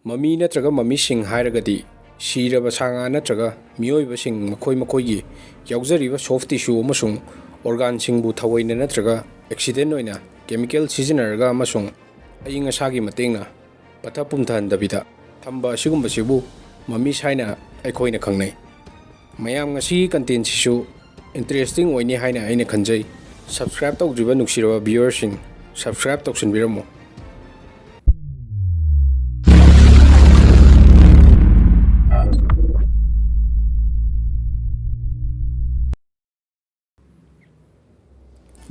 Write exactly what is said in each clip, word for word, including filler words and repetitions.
ꯃꯃꯤ ꯅꯠꯇ꯭ꯔꯒ ꯃꯃꯤꯁꯤꯡ ꯍꯥꯏꯔꯒꯗꯤ ꯁꯤꯔꯕ ꯁꯥ ꯉꯥ ꯅꯠꯇ꯭ꯔꯒ ꯃꯤꯑꯣꯏꯕꯁꯤꯡ ꯃꯈꯣꯏ ꯃꯈꯣꯏꯒꯤ ꯌꯥꯎꯖꯔꯤꯕ soft tissue ꯑꯃꯁꯨꯡ organꯁꯤꯡꯕꯨ ꯊꯑꯣꯏꯅ ꯅꯠꯇ꯭ꯔꯒ accident ꯑꯣꯏꯅ chemical ꯁꯤꯖꯤꯟꯅꯔꯒ ꯑꯃꯁꯨꯡ ꯑꯏꯪ ꯑꯁꯥꯒꯤ ꯃꯇꯦꯡꯅ ꯄꯠꯊ ꯄꯨꯝꯊꯍꯟꯗꯕꯤꯗ ꯊꯝꯕ ꯑꯁꯤꯒꯨꯝꯕꯁꯤꯕꯨ mummies ꯍꯥꯏꯅ ꯑꯩꯈꯣꯏꯅ ꯈꯪꯅꯩ꯫ ꯃꯌꯥꯝ, ꯉꯁꯤꯒꯤ contentꯁꯤꯁꯨ interesting ꯑꯣꯏꯅꯤ ꯍꯥꯏꯅ ꯑꯩꯅ ꯈꯟꯖꯩ꯫ Subscribe ꯇꯧꯗ꯭ꯔꯤꯕ ꯅꯨꯡꯁꯤꯔꯕ viewerꯁꯤꯡ, subscribe ꯇꯧꯁꯤꯟꯕꯤꯔꯝꯃꯨ꯫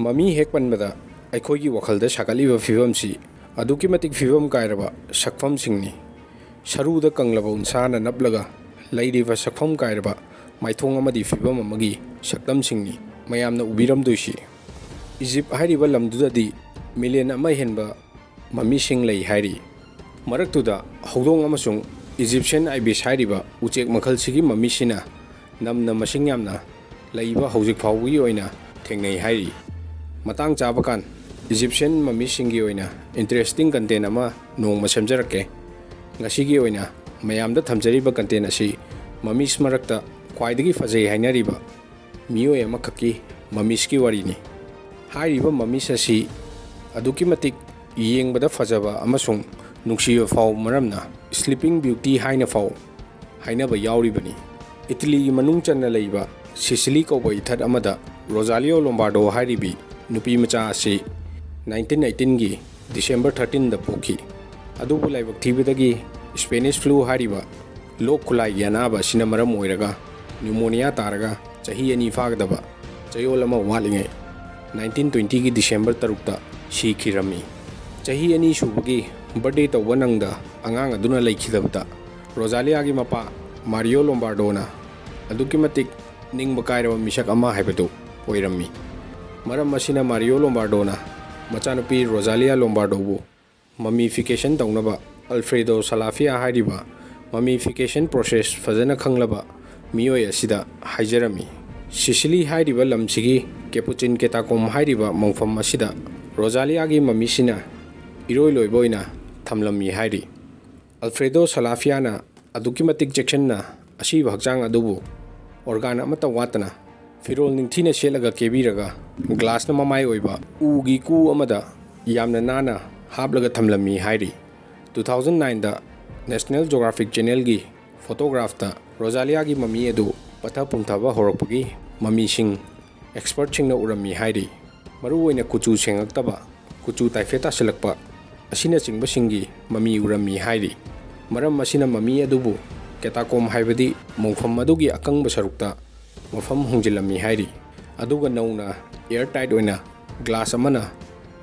Mummy ꯍꯦꯛ ꯄꯟꯕꯗ ꯑꯩꯈꯣꯏꯒꯤ ꯋꯥꯈꯜꯗ ꯁꯥꯒꯠꯂꯤꯕ ꯐꯤꯕꯝꯁꯤ ꯑꯗꯨꯛꯀꯤ ꯃꯇꯤꯛ ꯐꯤꯕꯝ ꯀꯥꯏꯔꯕ ꯁꯛꯐꯝꯁꯤꯡꯅꯤ꯫ ꯁꯔꯨꯗ ꯀꯪꯂꯕ ꯎꯟꯁꯥꯅ ꯅꯞꯂꯒ ꯂꯩꯔꯤꯕ ꯁꯛꯐꯝ ꯀꯥꯏꯔꯕ ꯃꯥꯏꯊꯣꯡ ꯑꯃꯗꯤ ꯐꯤꯕꯝ ꯑꯃꯒꯤ ꯁꯛꯇꯝꯁꯤꯡꯅꯤ ꯃꯌꯥꯝꯅ ꯎꯕꯤꯔꯝꯗꯣꯏꯁꯤ꯫ ꯏꯖꯤꯞ ꯍꯥꯏꯔꯤꯕ ꯂꯝꯗꯨꯗꯗꯤ million ꯑꯃ ꯍꯦꯟꯕ mummyꯁꯤꯡ ꯂꯩ ꯍꯥꯏꯔꯤ꯫ ꯃꯔꯛꯇꯨꯗ ꯍꯧꯗꯣꯡ ꯑꯃꯁꯨꯡ Egyptian ibis ꯍꯥꯏꯔꯤꯕ ꯎꯆꯦꯛ ꯃꯈꯜꯁꯤꯒꯤ mummyꯁꯤꯅ ꯅꯝꯅ ꯃꯁꯤꯡ ꯌꯥꯝꯅ ꯂꯩꯕ ꯍꯧꯖꯤꯛ ꯐꯥꯎꯕꯒꯤ ꯑꯣꯏꯅ ꯊꯦꯡꯅꯩ ꯍꯥꯏꯔꯤ꯫ ꯃꯇꯥꯡ ꯆꯥꯕ ꯀꯥꯟ Egyptian mummyꯁꯤꯡꯒꯤ ꯑꯣꯏꯅ interesting content ꯑꯃ ꯅꯣꯡꯃ ꯁꯦꯝꯖꯔꯛꯀꯦ꯫ ꯉꯁꯤꯒꯤ ꯑꯣꯏꯅ ꯃꯌꯥꯝꯗ ꯊꯝꯖꯔꯤꯕ content ꯑꯁꯤ mummies ꯃꯔꯛꯇ ꯈ꯭ꯋꯥꯏꯗꯒꯤ ꯐꯖꯩ ꯍꯥꯏꯅꯔꯤꯕ ꯃꯤꯑꯣꯏ ꯑꯃꯈꯛꯀꯤ mummysꯀꯤ ꯋꯥꯔꯤꯅꯤ꯫ ꯍꯥꯏꯔꯤꯕ mummies ꯑꯁꯤ ꯑꯗꯨꯛꯀꯤ ꯃꯇꯤꯛ ꯌꯦꯡꯕꯗ ꯐꯖꯕ ꯑꯃꯁꯨꯡ ꯅꯨꯡꯁꯤꯕ ꯐꯥꯎꯕ ꯃꯔꯝꯅ Sleeping Beauty ꯍꯥꯏꯅ ꯐꯥꯎ ꯍꯥꯏꯅꯕ ꯌꯥꯎꯔꯤꯕꯅꯤ꯫ ꯏꯇꯂꯤꯒꯤ ꯃꯅꯨꯡ ꯆꯟꯅ ꯂꯩꯕ ꯁꯤꯁꯤꯂꯤ ꯀꯧꯕ ꯏꯊꯠ ꯑꯃꯗ ꯔꯣꯖꯥꯂꯤꯌꯣ ꯂꯣꯝꯕꯥꯔꯗꯣ ꯍꯥꯏꯔꯤꯕꯤ ꯅꯨꯄꯤ ꯃꯆꯥ ꯑꯁꯤ nineteen eighteenꯒꯤ December thirteenꯗ ꯄꯣꯛꯈꯤ꯫ ꯑꯗꯨꯕꯨ ꯂꯥꯏꯕꯛ ꯊꯤꯕꯗꯒꯤ Spanish flu ꯍꯥꯏꯔꯤꯕ ꯂꯣꯛ ꯈꯨꯂꯥꯏꯒꯤ ꯑꯅꯥꯕ ꯑꯁꯤꯅ ꯃꯔꯝ ꯑꯣꯏꯔꯒ pneumonia ꯇꯥꯔꯒ ꯆꯍꯤ ꯑꯅꯤ ꯐꯥꯒꯗꯕ ꯆꯌꯣꯜ ꯑꯃ ꯋꯥꯠꯂꯤꯉꯩ nineteen twentyꯒꯤ December ꯇꯔꯨꯛꯇ ꯁꯤꯈꯤꯔꯝꯃꯤ꯫ ꯆꯍꯤ ꯑꯅꯤ ꯁꯨꯕꯒꯤ birthday ꯇꯧꯕ ꯅꯪꯗ ꯑꯉꯥꯡ ꯑꯗꯨꯅ ꯂꯩꯈꯤꯗꯕꯗ ꯔꯣꯖꯥꯂꯤꯌꯥꯒꯤ ꯃꯄꯥ ꯃꯥꯔꯤꯌꯣ ꯂꯣꯝꯕꯥꯔꯗꯣꯅ ꯑꯗꯨꯛꯀꯤ ꯃꯇꯤꯛ ꯅꯤꯡꯕ ꯀꯥꯏꯔꯕ ꯃꯤꯁꯛ ꯑꯃ ꯍꯥꯏꯕꯗꯨ ꯑꯣꯏꯔꯝꯃꯤ꯫ ꯃꯔꯝ ꯑꯁꯤꯅ ꯃꯥꯔꯤꯌꯣ ꯂꯣꯝꯕꯥꯔꯗꯣꯅ ꯃꯆꯥꯅꯨꯄꯤ ꯔꯣꯖꯥꯂꯤꯌꯥ ꯂꯣꯝꯕꯥꯔꯗꯣꯕꯨ mummification ꯇꯧꯅꯕ Alfredo Salafia ꯍꯥꯏꯔꯤꯕ mummification process ꯐꯖꯅ ꯈꯪꯂꯕ ꯃꯤꯑꯣꯏ ꯑꯁꯤꯗ ꯍꯥꯏꯖꯔꯝꯃꯤ꯫ ꯁꯤꯁꯤꯂꯤ ꯍꯥꯏꯔꯤꯕ ꯂꯝꯁꯤꯒꯤ Capuchin catacomb ꯍꯥꯏꯔꯤꯕ ꯃꯪꯐꯝ ꯑꯁꯤꯗ ꯔꯣꯖꯥꯂꯤꯌꯥꯒꯤ mummyꯁꯤꯅ ꯏꯔꯣꯏ ꯂꯣꯏꯕ ꯑꯣꯏꯅ ꯊꯝꯂꯝꯃꯤ ꯍꯥꯏꯔꯤ꯫ ꯑꯜꯐ꯭ꯔꯦꯗꯣ ꯁꯂꯥꯐꯤꯌꯥꯅ ꯑꯗꯨꯛꯀꯤ ꯃꯇꯤꯛ ꯆꯦꯛꯁꯤꯟꯅ ꯑꯁꯤꯕ ꯍꯛꯆꯥꯡ ꯑꯗꯨꯕꯨ organ ꯑꯃꯠꯇ ꯋꯥꯠꯇꯅ ꯐꯤꯔꯣꯜ ꯅꯤꯡꯊꯤꯅ ꯁꯦꯠꯂꯒ ꯀꯦꯕꯤꯔꯒ glassꯅ ꯃꯃꯥꯏ ꯑꯣꯏꯕ ꯎꯒꯤ ꯀꯨ ꯑꯃꯗ ꯌꯥꯝꯅ ꯅꯥꯟꯅ ꯍꯥꯞꯂꯒ ꯊꯝꯂꯝꯃꯤ ꯍꯥꯏꯔꯤ꯫ Two thousand nineꯗ National Geographic Channelꯒꯤ photographꯇ ꯔꯣꯖꯥꯂꯤꯌꯥꯒꯤ ꯃꯃꯤ ꯑꯗꯨ ꯄꯠꯊ ꯄꯨꯝꯊꯕ ꯍꯧꯔꯛꯄꯒꯤ ꯃꯃꯤꯁꯤꯡ expertꯁꯤꯡꯅ ꯎꯔꯝꯃꯤ ꯍꯥꯏꯔꯤ꯫ ꯃꯔꯨꯑꯣꯏꯅ ꯀꯨꯆꯨ ꯁꯦꯡꯉꯛꯇꯕ, ꯀꯨꯆꯨ ꯇꯥꯏꯐꯦꯠ ꯇꯥꯁꯤꯜꯂꯛꯄ ꯑꯁꯤꯅꯆꯤꯡꯕꯁꯤꯡꯒꯤ ꯃꯃꯤ ꯎꯔꯝꯃꯤ ꯍꯥꯏꯔꯤ꯫ ꯃꯔꯝ ꯑꯁꯤꯅ ꯃꯃꯤ ꯑꯗꯨꯕꯨ catacomb ꯍꯥꯏꯕꯗꯤ ꯃꯣꯡꯐꯝ ꯑꯗꯨꯒꯤ ꯑꯀꯪꯕ ꯁꯔꯨꯛꯇ ꯃꯐꯝ ꯍꯣꯡꯖꯤꯜꯂꯝꯃꯤ ꯍꯥꯏꯔꯤ꯫ ꯑꯗꯨꯒ ꯅꯧꯅ air tight ꯑꯣꯏꯅ glass ꯑꯃꯅ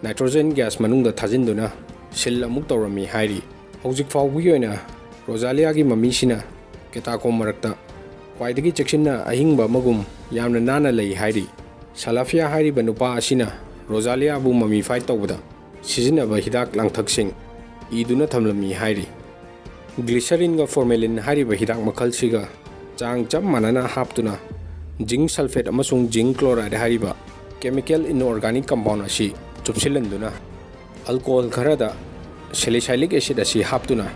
nitrogen gas ꯃꯅꯨꯡꯗ ꯊꯥꯖꯤꯟꯗꯨꯅ seal ꯑꯃꯨꯛ ꯇꯧꯔꯝꯃꯤ ꯍꯥꯏꯔꯤ꯫ ꯍꯧꯖꯤꯛ ꯐꯥꯎꯕꯒꯤ ꯑꯣꯏꯅ ꯔꯣꯖꯥꯂꯤꯌꯥꯒꯤ ꯃꯃꯤꯁꯤꯅ catacomb ꯃꯔꯛꯇ ꯈ꯭ꯋꯥꯏꯗꯒꯤ ꯆꯦꯛꯁꯤꯟꯅ ꯑꯍꯤꯡꯕ ꯑꯃꯒꯨꯝ ꯌꯥꯝꯅ ꯅꯥꯟꯅ ꯂꯩ ꯍꯥꯏꯔꯤ꯫ ꯁꯂꯥꯐꯤꯌꯥ ꯍꯥꯏꯔꯤꯕ ꯅꯨꯄꯥ ꯑꯁꯤꯅ ꯔꯣꯖꯥꯂꯤꯌꯥꯕꯨ mummify ꯇꯧꯕꯗ ꯁꯤꯖꯤꯟꯅꯕ ꯍꯤꯗꯥꯛ ꯂꯥꯡꯊꯛꯁꯤꯡ ꯏꯗꯨꯅ ꯊꯝꯂꯝꯃꯤ ꯍꯥꯏꯔꯤ꯫ Glycerinꯒ formalin ꯍꯥꯏꯔꯤꯕ ꯍꯤꯗꯥꯛ ꯃꯈꯜꯁꯤꯒ ꯆꯥꯡ ꯆꯞ ꯃꯥꯟꯅꯅ ꯍꯥꯞꯇꯨꯅ zinc sulphate ꯑꯃꯁꯨꯡ zinc chloride ꯍꯥꯏꯔꯤꯕ chemical inorganic compound ꯑꯁꯤ ꯆꯨꯞꯁꯤꯜꯍꯟꯗꯨꯅ alcohol ꯈꯔꯗ salicylic acid ꯑꯁꯤ ꯍꯥꯞꯇꯨꯅ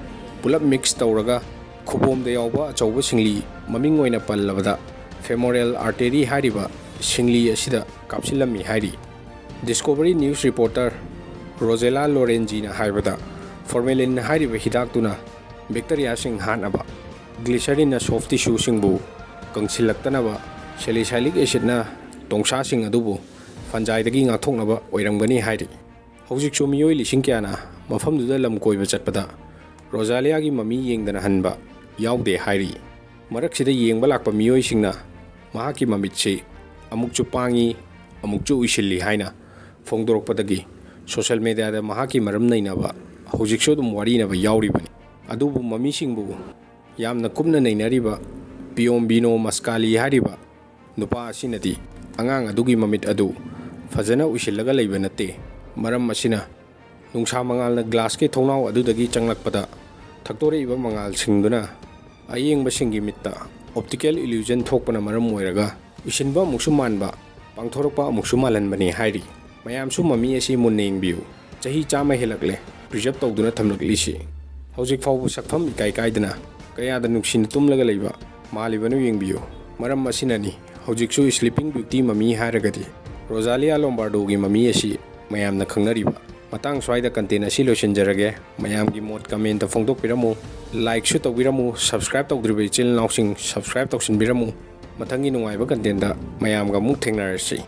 ꯄꯨꯂꯞ mix ꯇꯧꯔꯒ ꯈꯨꯕꯣꯝꯗ ꯌꯥꯎꯕ ꯑꯆꯧꯕ ꯁꯤꯡꯂꯤ, ꯃꯃꯤꯡ ꯑꯣꯏꯅ ꯄꯜꯂꯕꯗ femoral artery ꯍꯥꯏꯔꯤꯕ ꯁꯤꯡꯂꯤ ꯑꯁꯤꯗ ꯀꯥꯞꯁꯤꯜꯂꯝꯃꯤ ꯍꯥꯏꯔꯤ꯫ Discovery News reporter ꯔꯣꯖꯦꯂꯥ ꯂꯣꯔꯦꯟꯖꯤꯅ ꯍꯥꯏꯕꯗ, formalin ꯍꯥꯏꯔꯤꯕ ꯍꯤꯗꯥꯛꯇꯨꯅ bacteriaꯁꯤꯡ ꯍꯥꯠꯅꯕ, glycerinꯅ soft tissueꯁꯤꯡꯕꯨ ꯀꯪꯁꯤꯜꯂꯛꯇꯅꯕ, salicylic acidꯅ ꯇꯣꯡꯁꯥꯁꯤꯡ ꯑꯗꯨꯕꯨ fungiꯗꯒꯤ ꯉꯥꯛꯊꯣꯛꯅꯕ ꯑꯣꯏꯔꯝꯒꯅꯤ ꯍꯥꯏꯔꯤ꯫ ꯍꯧꯖꯤꯛꯁꯨ ꯃꯤꯑꯣꯏ ꯂꯤꯁꯤꯡ ꯀꯌꯥꯅ ꯃꯐꯝꯗꯨꯗ ꯂꯝ ꯀꯣꯏꯕ ꯆꯠꯄꯗ ꯔꯣꯖꯥꯂꯤꯌꯥꯒꯤ ꯃꯃꯤ ꯌꯦꯡꯗꯅ ꯍꯟꯕ ꯌꯥꯎꯗꯦ ꯍꯥꯏꯔꯤ꯫ ꯃꯔꯛꯁꯤꯗ ꯌꯦꯡꯕ ꯂꯥꯛꯄ ꯃꯤꯑꯣꯏꯁꯤꯡꯅ ꯃꯍꯥꯛꯀꯤ ꯃꯃꯤꯠꯁꯤ ꯑꯃꯨꯛꯁꯨ ꯄꯥꯡꯏ, ꯑꯃꯨꯛꯁꯨ ꯎꯏꯁꯤꯜꯂꯤ ꯍꯥꯏꯅ ꯐꯣꯡꯗꯣꯔꯛꯄꯗꯒꯤ social mediaꯗ ꯃꯍꯥꯛꯀꯤ ꯃꯔꯝ ꯅꯩꯅꯕ ꯍꯧꯖꯤꯛꯁꯨ ꯑꯗꯨꯝ ꯋꯥꯔꯤꯅꯕ ꯌꯥꯎꯔꯤꯕꯅꯤ꯫ ꯑꯗꯨꯕꯨ ꯃꯃꯤꯁꯤꯡꯕꯨ ꯌꯥꯝꯅ ꯀꯨꯞꯅ ꯅꯩꯅꯔꯤꯕ Piombino Mascali ꯍꯥꯏꯔꯤꯕ ꯅꯨꯄꯥ ꯑꯁꯤꯅꯗꯤ ꯑꯉꯥꯡ ꯑꯗꯨꯒꯤ ꯃꯃꯤꯠ ꯑꯗꯨ ꯐꯖꯅ ꯎꯏꯁꯤꯜꯂꯒ ꯂꯩꯕ ꯅꯠꯇꯦ꯫ ꯃꯔꯝ ꯑꯁꯤꯅ ꯅꯨꯡꯁꯥ ꯃꯉꯥꯜꯅ glassꯀꯤ ꯊꯣꯡꯅꯥꯎ ꯑꯗꯨꯗꯒꯤ ꯆꯪꯂꯛꯄꯗ ꯊꯛꯇꯣꯔꯛꯏꯕ ꯃꯉꯥꯜꯁꯤꯡꯗꯨꯅ ꯑꯌꯦꯡꯕꯁꯤꯡꯒꯤ ꯃꯤꯠꯇ optical illusion ꯊꯣꯛꯄꯅ ꯃꯔꯝ ꯑꯣꯏꯔꯒ ꯎꯏꯁꯤꯟꯕ ꯑꯃꯨꯛꯁꯨ ꯃꯥꯟꯕ, ꯄꯥꯡꯊꯣꯔꯛꯄ ꯑꯃꯨꯛꯁꯨ ꯃꯥꯜꯍꯟꯕꯅꯤ ꯍꯥꯏꯔꯤ꯫ ꯃꯌꯥꯝꯁꯨ ꯃꯃꯤ ꯑꯁꯤ ꯃꯨꯟꯅ ꯌꯦꯡꯕꯤꯌꯨ꯫ ꯆꯍꯤ ꯆꯥꯝꯃ ꯍꯦꯜꯂꯛꯂꯦ preserve ꯇꯧꯗꯨꯅ ꯊꯝꯂꯛꯂꯤꯁꯤ꯫ ꯍꯧꯖꯤꯛ ꯐꯥꯎꯕ ꯁꯛꯐꯝ ꯏꯀꯥꯏ ꯀꯥꯏꯗꯅ ꯀꯌꯥꯗ ꯅꯨꯡꯁꯤꯅ ꯇꯨꯝꯂꯒ ꯂꯩꯕ ꯃꯥꯂꯤꯕꯅꯨ ꯌꯦꯡꯕꯤꯌꯨ꯫ ꯃꯔꯝ ꯑꯁꯤꯅꯅꯤ ꯍꯧꯖꯤꯛꯁꯨ Sleeping Beauty ꯃꯃꯤ ꯍꯥꯏꯔꯒꯗꯤ ꯔꯣꯖꯥꯂꯤꯌꯥ ꯂꯣꯝꯕꯥꯔꯗꯣꯒꯤ ꯃꯃꯤ ꯑꯁꯤ ꯃꯌꯥꯝꯅ ꯈꯪꯅꯔꯤꯕ꯫ ꯃꯇꯥꯡ ꯁ꯭ꯋꯥꯏꯗ content ꯑꯁꯤ ꯂꯣꯏꯁꯤꯟꯖꯔꯒꯦ꯫ ꯃꯌꯥꯝꯒꯤ ꯃꯣꯠ comment ꯐꯣꯡꯗꯣꯛꯄꯤꯔꯝꯃꯨ, like ꯁꯨ ꯇꯧꯕꯤꯔꯝꯃꯨ, subscribe ꯇꯧꯗ꯭ꯔꯤꯕ ꯏꯆꯤꯜ ꯏꯅꯥꯎꯁꯤꯡ subscribe ꯇꯧꯁꯤꯟꯕꯤꯔꯝꯃꯨ꯫ ꯃꯊꯪꯒꯤ ꯅꯨꯡꯉꯥꯏꯕ content ꯃꯌꯥꯝꯒ ꯑꯃꯨꯛ ꯊꯦꯡꯅꯔꯁꯤ꯫